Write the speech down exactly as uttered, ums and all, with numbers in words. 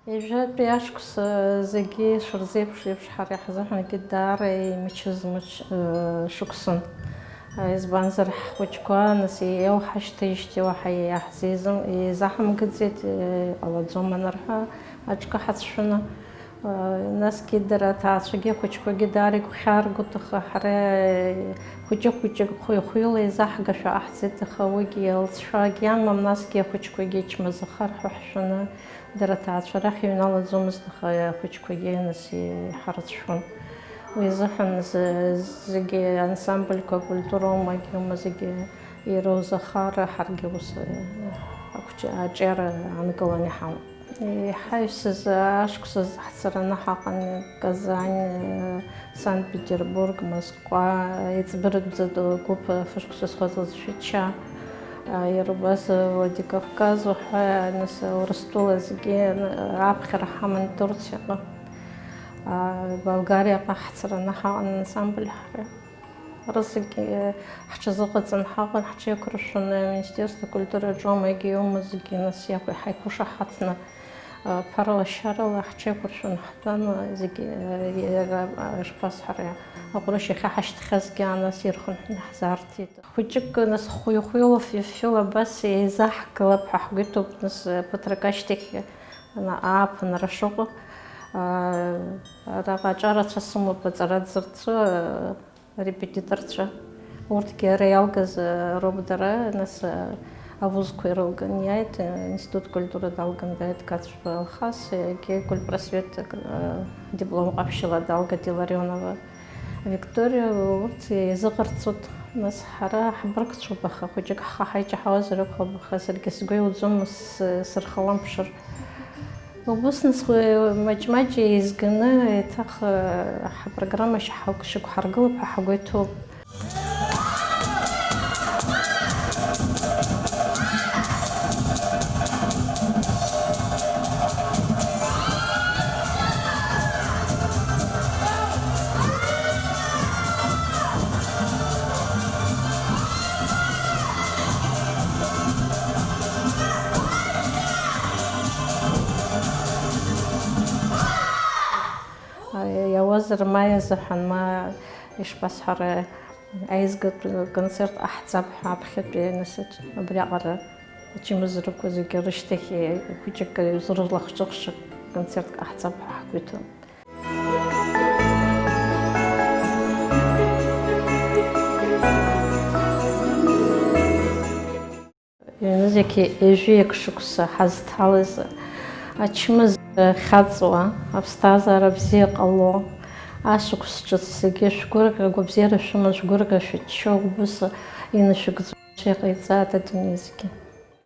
Ҩажәатәи ашықәс зегьы шырзеиԥшу еиԥш, ҳара ҳзыҳәангьы даара имчыз мыч-, шықәсын. Избанзар, ҳхәыҷқәа нас еилҳашьҭижьҭеи уаҳа иаҳзеизым-, еизаҳамгаӡеит, иҟалаӡом анырҳәа, аҿкы ҳацәшәаны. Насгьы дара аҭаацәагьы ахәыҷқәагьы даара игәхьааргоит, аха ҳара хәыҷы-хәыҷык хәи-хәиула еизаҳгашәа ҟаҳҵеит, аха уигьы алҵшәагьы амам, насгьы ахәыҷқәагьы ачмазаха рҳәо ҳшәаны. Дара аҭаацәа рахь иҩналаӡомызт, аха ахәыҷқәагьы нас иҳарцәшәон. Уи азыҳәан зы-, зегьы ансамбльқәа, акультура оумагьы аума, зегьы ирозахар, ҳаргьы ус, э, ақәҿиа-, аҿиара аанкылан иҳамоуп. Иҳаҩсыз ашықәсазы ҳцараны ҳаҟан Казань, э, Санкт-Петербург, Москва, еиҵбыратәӡатәу гәыԥ, фышықәса зхыҵуаз Шәача, а, иара убас, а, Владикавказ уҳәа, нас, а, Урыстәыла зегьы, а, аԥхьара ҳаман Турциаҟа, а, Болгариаҟа ҳцараны ҳаҟан ансамбль ҳара. Ара зегьы, а, ҳҽазыҟаҵан ҳаҟан, ҳҽеиқәыршәаны Аминистерство культураҿы оумагьы иоума зегьы, нас иақәи-, ҳаиқәышаҳаҭны. Ԥарлашьарала ҳҽеиқәыршәаны ҳтәан, зегьы, иара, ишԥасҳәари, аҟәрышь иахьаҳашьҭхьазгьы анас ирхынҳәны ҳзаарҭеит. Хәыҷык, нас, хәҩы-хәҩыла фҩы-фҩыла абас еизаҳгалап ҳәа ҳгәы иҭоуп, нас, ԥыҭрак ашьҭахь, ана-, ааԥынра шыҟоу, араҟа аҿарацәа сымоуп, аҵараӡырцәа, Арепетиторцәа, урҭгьы ара иалгаз, э, роуп дара, нас, э, авузқәа ирылган иааит, э, институт культура далган дааит Кацба Алхас, егьи культпросвет, э, диплом ҟаԥшьыла далгеит Илларионова Викториа, урҭ еизыҟарҵоит, нас ҳара ҳбыргцәоуп, аха хәыҷык ҳхы ҳаиҷаҳауазар акәхап, аха саргьы сгәы иуӡом, с-, сырхалымԥшыр. Убыс нас уи маҷ-маҷ еизганы еиҭах, э, ҳапрограмма шьақәҳаргылап ҳәа ҳгәы иҭоуп. Иауазар, ма иазыҳәан, ма, ишԥасҳәара, аизгатә концерт ҟаҳҵап ҳәа аԥхьатәи анасыҵ, абриаҟара ачымазарақәа зегьы рышьҭахь, хәыҷык рылахҿыхша концерт ҟаҳҵап ҳәа ҳгәы иҭоуп. Ҩнызқьи ҩажәи акы шықәса ҳазҭалаз ачымазара хьаҵуа, аԥсҭазаара бзиа ҟало, ашықәс ҿыц зегьы шәгәырӷьа, агәабзиара шәыман, шәгәырӷьа шәыччо, убыс инышәыгӡо иҟаиҵааит адунеи зегьы.